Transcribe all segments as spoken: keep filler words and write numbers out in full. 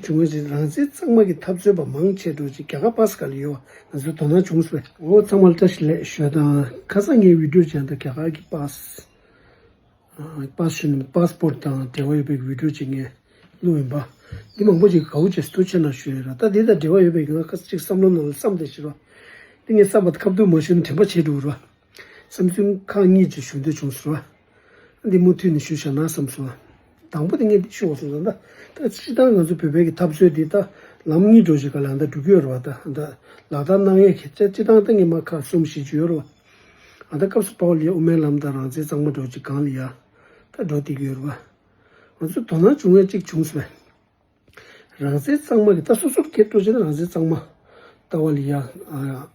བྱུང་བའི་རྗེས་རང་བཙན་གཙང་མ་གི་འཐབ་རྩོད་པ་མང་ཆེ་འགྲོ་ཅིག་རྒྱ་གར་པཱ་སི་ག་ལ་ཡོད་པ་ང་ཚོའི་དོ་སྣང་བྱུང་སོང་བས། འོ་ཚང་མ་ལ་བཀྲ་ཤིས་བདེ་ལེགས་ཞུ་དང་། ཁ་སང་ངའི་བི་ཌིའོ་ཅན་དང་རྒྱ་གར་གྱི་པཱ་སི། པཱ་སི་ཞུ་ནས་པཱ་སི་པོར་ཊི་དང་འབྲེལ་བ་ཡོད་པའི་བི་ཌིའོ་ཅིག་ངས་བླུགས་ཡིན་པ། འདི་མང་པོ་ཅིག་དགའ་བོ་བྱས་སུ་ཐུགས་ཆེ་གནང་ཞུ་ཡོད་ར། ད་འདི་དང་འབྲེལ་བ་ཡོད་པའི་ང་ཁ་ཅིག་བསམ་བློ་ནང་ལ་བསམ་བསྡད་ཤི་ར། འདི་ངས་བསམ་པ་ཁ་བསྡུར་མ་ཞུས་ན་དྲན་པ་བརྗེད་འགྲོ་ར། བསམ་ཚུལ་ཁག་གཉིས་ཅིག་ཞུ་འདོད་བྱུང་སོང་ར། འདི་མུ་མཐུད་ནས་ཞུས་བཞག་ན་བསམ་སོང་། དང་པོ་དེ་ངས་འདི་ཞུ་བ་སོང་ཙང་ད་ད་སྤྱི་བཏང་ང་ཚོ་བོད་པའི་གི་འཐབ་རྩོད་འདི་ད་ལམ་གཉིས་འགྲོ་བཞིན་ག་ལ་ད་འགྲོ་གི་ཡོད་རེད་བ། ད་ད་ལག་བསྟར་གནང་ཡས་ཁྱེད་ཅག་སྤྱི་བཏང་ད་ངས་མ་ཁ་གསུམ་བཞི་བཅུ་ཡོད་རེད་བ། ཨ་ད་སྐབས་སུ་བབ་པ་ལ་ཡ་དབུ་མའི་ལམ་དང་རང་བཙན་གཙང་མ་འགྲོ་བཞིན་གང་ལ་ཡ་ད་འགྲོ་བསྡད་ཀྱི་ཡོད་རེད་བ། ང་ཚོ་དོ་སྣང་བྱུང་ཡས་གཅིག་བྱུང་སོང་བས། རང་བཙན་གཙང་མ་གི་ད་སོ་སོར་སྒེར་འགྲོ་བྱས་ན་རང་བཙན་གཙང་མ་ལྟ་བ་ལ་ཡ། ཨ།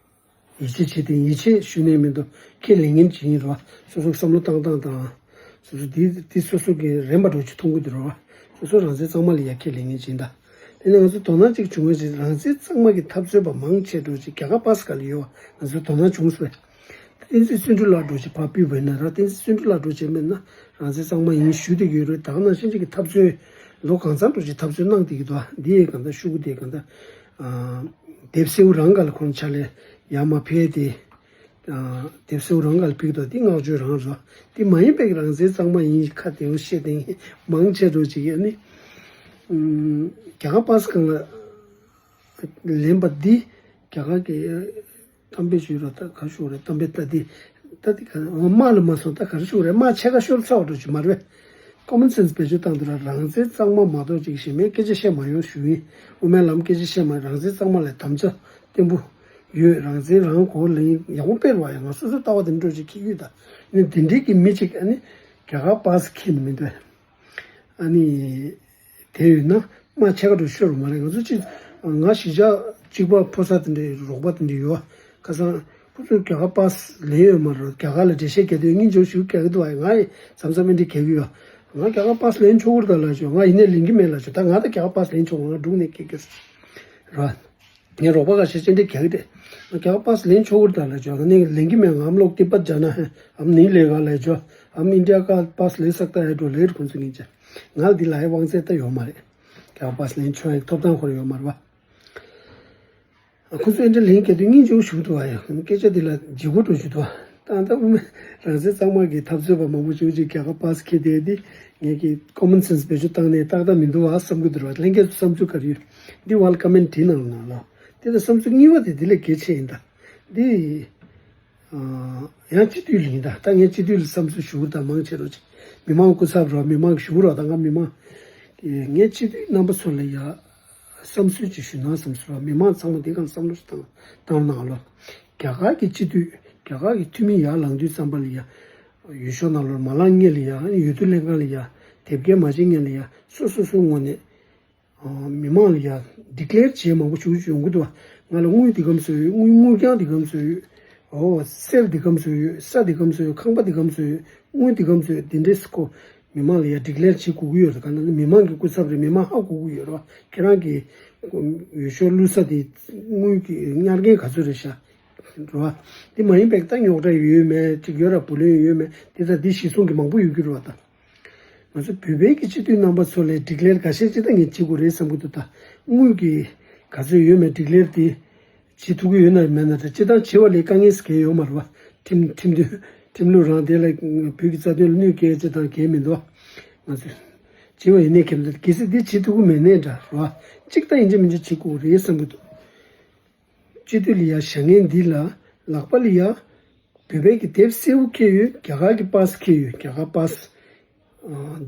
ཡིད་ཆེས་བྱེད་དེ་ཡིད་ཆེས་ཞུ་ནས་མི་འདུག་ཁས་ལེན་མཁན་ཅིག་ཡིན་རོ། སོ་སོ་བསམ་བློ་བཏང་སྟངས་དང་། སོ་སོ་དེ་དེ་སོ་སོ་གི་རན་པ་འགྲོ་ཅིག་མཐོང་གི་འདུག་རོ། སོ་སོ་རང་བཙན་གཙང་མ་ལ་ཡ་ཁས་ལེན་མཁན་ཅིག་ཡིན་ད། དེ་ནས་ང་ཚོ་དོ་སྣང་གཅིག་བྱུང་བ་ཞིག་རང་བཙན་གཙང་མ་གི་འཐབ་རྩོད་པ་མང་ཆེ་འགྲོ་ཅིག་རྒྱ་གར་པཱ་སི་ག་ལ་ཡོད་པ་ང་ཚོ་དོ་སྣང་བྱུང་སོང་བས། བསྟན་འཛིན་བརྩོན་འགྲུས་ལགས་འགྲོ་ཅིག་ཕར་ཕུད་པ་ཡིན་ན་ར། བསྟན་འཛིན་བརྩོན་འགྲུས་ལགས་འགྲོ་ཅིག་མེད་ན་རང་བཙན་གཙང་མ་ཡིན་ཞུ་བསྡད་ཀྱི་ཡོད་རེད། ད་ག་ནང་བཞིན་ཅིག་གི་འཐབ་རྩོད་ལོ་གང་ཚང་འགྲོ་ཅིག་འཐབ་རྩོད་གནང་བསྡད་ཀྱི་འདུག་དེ་གང་ལྟར་ཤོག་གུ་དེ་གང་ལྟར། ཨ། དེབ་སེའུ་རང་ག་ལ་ཁོང་ཆ་ལས་ཡར་མར་ཕེབས་ཏེ། ཨ། དེབ་སེའུ་རང་ག་ལ་ཕུལ་གྱི་འདུག་དེ་བསྔགས་བརྗོད་རང་རེད། དེ་མ་ཡིན་པའི་རང་བཙན་གཙང་མ་ཡིན་ཁ་དེ་བོ་བཤད་དེ་མང་ཆེ་འགྲོ་ཅིག་ཡ་ནི། ཨུམ། རྒྱ་གར་པཱ་སི་གང་ལ་ལེན་པ་འདི་རྒྱ་གར་གྱི་གཏམ་དཔེ་ཞུ་ར་ད་ག་ཞུ་རེད། གཏམ་དཔེ་ད་འདི་ད་འདི་ག་དམག་ལ་མ་སོང་ད་ག་རེ་ཞུ་རེད། དམག་ཕྱེད་ཀ་ཤོར་ཚར་བ་འགྲོ་ཅིག་མ་རེད། ཀོ་མོན་སེན་སི་བེད་སྤྱོད་བཏང་དུས་ར་རང་བཙན་གཙང་མ་མ་གཏོགས་ཅིག་གཞན་མའི་སྐད་ཆ་བཤད་མ་ཡོང་ཞུ་ཡིན། དབུ་མའི་ལམ་སྐད་ཆ་བཤད་མ་རང་བཙན་གཙང་མ་ལ་དམ་བཅའ་བརྟན་པོ་ཡོད། རང་བཙན་རང་གོ་ལེན་ཡག་པོ་སྤེལ་བ་ཡང་ང་སོ་སོ་ལྟ་བ་དེ་འགྲོ་ཅིག་ཁྱི་ཡུད་ད་ནི་དེ་འདྲའི་གི་མི་ཅིག་ཨ་ནི་རྒྱ་གར་པཱ་སི་ཁྱི་ནི་མི་འདུག་ཨ་ནི། དེ་ཡོད་ན་དམག་ཕྱེད་ཀ་འགྲོ་ཤོར་མ་རེད། ང་ཚོ་གཅིག་ང་གཞིས་ཆགས་གཅིག་པ་ཕོ་གསར་དེ་འདྲའི་རོགས་པ་དེ་འདྲ་ཡོད། ཁ་སང་ཁོ་ཚོས་རྒྱ་གར་པཱ་སི་ལེན་ཡོད་མ་རེད། རྒྱ་གར་ལ་འགྲེལ་བཤད་རྒྱག་དུས་སྙིང་རྗེ་ཞིག་རྒྱག་གི་འདུག་ཨ་ང་ཡི་མཚམས་མཚམས་ཨེ་འདྲ་རྒྱག་གི་ཡོད། ང་རྒྱ་གར་པཱ་སི་ལེན་ཆོག་གི་རེད་ད་ལབ་བྱུང་། ང་ཡིན་ནའི་ལེན་གི་མེད་ལབ་བྱུང་། ད་ང་ད་རྒྱ་གར་པཱ་སི་ལེན་ཆོག་ང་འབྲུག་ནས་སྐད་སྐྱོར་ར། ངའི་རོགས་པ་ཁ་ཤས་ཅི་འདྲ་རྒྱག་གི་རེད། རྒྱ་གར་པཱ་སི་ལེན་ཆོག་གི་རེད་ད་ལབ་བྱུང་། ང་ནི་ལེན་གི་མེད། ང་हम लोग तिब्बत जाना है, हम नहीं लेगा ལབ་བྱུང་། हम इंडिया का पास ले सकता है तो ले ཁོང་ཚོ་ངེད་ཅག་ང་ལ་འདི་ལ་ཧེ་དབང་ཚད་ད་ཡོད་མ་རེད། རྒྱ་གར་པཱ་སི་ལེན་ཆོག་ཡའི་ཐོབ་ཐང་ཁོ་རང་ཡོད་མ་རེད་བ། ཁོ་ཚོས་ཨེ་འདྲ་ལེན་གལ་དུ་སྙིང་རྗེ་པོ་ཞུ་འདུག་བ་ཡ། སྐད་ཆ་འདི་ལ་ལྗིད་པོ་འགྲོ་ཞུ་འདུག་བ། ད་ལྟ་དབུ་མའི་རང་བཙན་གཙང་མ་གི་འཐབ་རྩོད་པ་མང་པོ་ཞིག་ཅིག་རྒྱ་གར་པཱ་སི་ཁྱེར་བསྡད་དེ་ངས་ཀྱི་ཀོ་མོན་སེན་སི་བེད་སྤྱོད་བཏང་ནས་ཏག་ཏག་མི་འདུག་བ་བསམ་གྱི་འདུག་ར། ལྷན་རྒྱས་ཚོ་བསམ་ཚུལ་ག་རེ་ཡོད། འདི་བར་ཀ་མེན་བྲིས་གནང་རོགས་གནང་ལ། དེ་ལ་བསམ་ཚུལ་གཉིས་པ་དེ་འདི་ལས་གལ་ཆེ་ཡིན་ད། འདི། ཡང་སྤྱི་འཐུས་ལ་ཡིན་ད། ད་ངས་སྤྱི་འཐུས་ལ་བསམ་ཚུལ་ཞུ་གི་ད་མང་ཆེ་རོགས་ཅིག་མི་མང་སྐུ་ཚབ་རོགས་མི་མང་གི་ཞུ་རོགས་ད་ང་མི་མང་། ངས་སྤྱི་འཐུས་རྣམ་པ་ཚོ་ལ་ཡ། བསམ་ཚུལ་ཅིག་ཞུ་ན་བསམ་ཚུལ་ར། མི་མང་ཚང་མ་འདི་གང་བསམ་བློ་ཞིག་བཏང་བཏང་གནང་ལོ། རྒྱ་གར་གྱི་སྤྱི་འཐུས་རྒྱ་གར་གྱི་འཐུས་མི་ཡར་ལངས་དུས་ཙམ་པ་ལ་ཡ། འོས་ཤོག་ནང་ལོགས་མ་ལངས་སྔོན་ལ་ཡ། འོས་བསྡུ་ལྷན་ཁང་ལ་ཡ། དེབ་སྐྱེལ་མ་བྱེད་སྔོན་ལ་ཡ། སོ་སོ་སོའི་ངོས་ནས། མི་མང་ལ་ཡ། ཌི་ཀི་ལེར་བྱེད་མང་པོ་ཞུ་ཞུ་ཡོང་གི་འདུག་བ། ང་ལ་དངུལ་འདི་གམ་བཟོས་ཡོད། དངུལ་དངུལ་རྐྱང་འདི་གམ་བཟོས་ཡོད། འོ་གསེར་འདི་གམ་བཟོས་ཡོད། ས་འདི་གམ་བཟོས་ཡོད། ཁང་པ་འདི་གམ་བཟོས་ཡོད། དངུལ་འདི་གམ་བཟོས་ཡོད། འདི་འདྲས་སུ་ཁོ། མི་མང་ལ་ཡ་ཌི་ཀི་ལེར་བྱེད་དགོས་ཀྱི་ཡོད་རེད། གང་ལྟར་ནི་མི་མང་གི་སྐུ་ཚབ་རེད། མི་མང་ཧ་གོ་གི་ཡོད་རེད་བ། ཁྱེད་རང་གི་འོས་ཤོག་བླུགས་ས་དེ་དངུལ་གྱི་གཉེར་འགན་ག་ཚོད་རེད་ཤག་རེད་བ། འདི་མ་ཡིན་པའི་ད་རྙོག་དྲ་ཡོད་མེད་ཅིག་ཡོད་ར། བུ་ལོན་ཡོད་མེད་དེ་ད་འདི་གཞི་བཟུང་གི་མང་པོ་ཡོད་ཀྱི་རེད་བ་ད། ང་ཚོ་བོད་པའི་གི་སྤྱི་འཐུས་རྣམ་པ་ཚོ་ལས་ཌི་ཀི་ལེར་འགའ་ཤས་ཅིག་ད་ངས་བྱེད་དགོས་རེད་བསམ་གྱི་འདུག་ད་དངུལ་གྱི་ག་ཚོད་ཡོད་མེད་ཌི་ཀི་ལེར་དེ་བྱེད་ཐུབ་ཀྱི་ཡོད་ན་མེད་ན་ད་སྤྱི་བཏང་བྱེད་པ་ལས་དཀའ་ངལ་ཟེར་གྱི་ཡོད་མ་རེད་བ། ཁྲིམས་ཁྲིམས་མཐུན་ཁྲིམས་ལུགས་རང་དེ་ལ་བོད་ཀྱི་རྩ་དོན་ལ་གནོད་སྐྱེལ་ཅིག་དང་གལ་མི་འདུག་ང་ཚོས་བྱེད་པ་ཡིན་ནའི་ཁྱེད་ཚོ་གལ་སྲིད་འདི་བྱེད་ཐུབ་ཀྱི་མེད་ནའི་འདྲ་རེད་བ། གཅིག་ད་ཡིན་གཅིག་མིན་གཅིག་བྱེད་དགོས་རེད་བསམ་གྱི་འདུག་སྤྱི་འཐུས་ལ་ཡ་བཞེངས་མཁན་འདི་ལ་ལག་པ་ལ་ཡ། བོད་པའི་གི་དེབ་སེར་པོ་འཁྱེར་ཡོད། རྒྱ་གར་གི་པཱ་སི་འཁྱེར་ཡོད། རྒྱ་གར་པཱ་སི་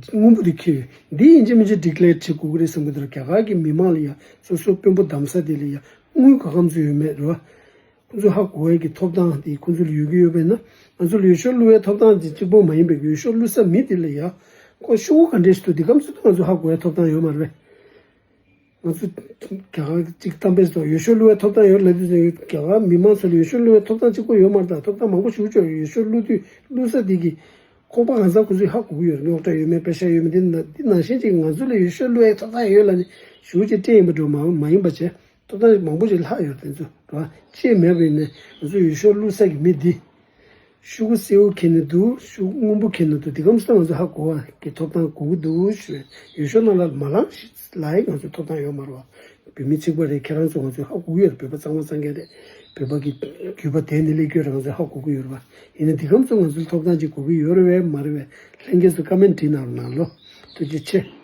སྔོན་པོ་དེ་འཁྱེར་ཡོད། འདི་ཡིན་གཅིག་མིན་གཅིག་ཌི་ཀི་ལེར་བྱེད་དགོས་ཀྱི་རེད་བསམ་གྱི་འདུག་རྒྱ་གར་གི་མི་མང་ལ་ཡ་སོ་སོ་དཔོན་པོ་གདམ་ས་དེ་ལ་ཡ་དངུལ་ག་གམ་ཚོད་ཡོད་མེད་རེད་བ། ཁོ་ཚོ་ཧ་གོ་བའི་གི་ཐོབ་ཐང་དེ་ཁོ་ཚོ་ལ་ཡོད་ཀྱི་ཡོད་པས་ན་ང་ཚོ་ལ་འོས་ཤོག་བླུག་པའི་ཐོབ་ཐང་དེ་གཅིག་པོ་མ་ཡིན་པའི་འོས་ཤོག་བླུག་ས་མི་དེ་ལ་ཡ་ཁོ་ཤོག་གུ་ག་འདྲས་ཞིག་འདུག་འདི་གམ་ཚོད་ང་ཚོ་ཧ་གོ་བའི་ཐོབ་ཐང་ཡོད་མ་རེད་པས། ང་ཚོ་རྒྱ་གར་གཅིག་གཏམ་དཔེ་སོགས་འོས་ཤོག་བླུག་པའི་ཐོབ་ཐང་ཡོད་ལབ་དུས་རྒྱ་གར་མི་མང་ཚོ་ལ་འོས་ཤོག་བླུག་པའི་ཐོབ་ཐང་གཅིག་པོ་ཡོད་མ་རེད། ད་ཐོབ་ཐང་མང་པོ་ཞིག་ཆོག་འོས་ཤོག་བླུག་དུས་བླུག་ས་དེ་གི་ཁོག་པ་གང་ས་ཁོ་ཚོས་ཧ་གོ་གི་ཡོད་རེད། རྙོག་དྲ་ཡོད་མེད་པེ་ཤ་ཡོད་མེད་དེ་ན་དེ་ནང་བཞིན་གཅིག་ང་ཚོ་ལ་འོས་ཤོག་བླུག་པའི་ཐོབ་ཐང་ཡོད་ལབ་ནས་ཞུ་ཅིག་སྤྲད་ཡིན་པ་འགྲོ་མ་མ་ཡིན་པ་བྱས་ཐོབ་ཐང་མང་པོ་ཞིག་ལྷག་ཡོད་རེད། དེ་ཚོ་རེད་བ། ཅིག་མེད་པ་ཡིན་ནས་ང་ཚོ་འོས་ཤོག་བླུག་ས་གི་མི་འདི། ཤོག་གུ་སེར་པོ་འཁྱེར་ནས་འདུག་ཤོག་གུ་སྔོན་པོ་འཁྱེར་ནས་འདུག་དེ་གམ་སང་ང་ཚོ་ཧ་གོ་བ་གི་ཐོབ་ཐང་དགོས་ཀྱི་འདུག་ཞུ་བས། ཡུལ་ཤོག་ནང་ལ་མ་ལངས་ཤིག་ལ་ཡི་ང་ཚོ་ཐོབ་ཐང་ཡོད་མ་རེད་བ། བོད་མི་གཅིག་པ་རེད། ཁྱེད་རང་ཚོ་ང་ཚོ་ཧ་གོ་གི་ཡོད་རེད། བོད་པ་གཙང་མ་གཙང་རྐྱང་རེད། བོད་པ་གི་རྒྱུད་པ་དེད་ནས་སླེབས་ཀྱི་ཡོད་རེད། ང་ཚོ་ཧ་གོ་གི་ཡོད་རེད་བ། ཡིན་ན་དེ་གམ་སང་ང་ཚོ་ལ་ཐོབ་ཐང་ཅིག་དགོས་ཀྱི་ཡོད་རེད་བས་མ་རེད་བས། ལྷན་རྒྱས་ཚོ་ཀ་མེན་བྲིས་གནང་རོགས་གནང་ལོ། ཐུགས་རྗེ་ཆེ།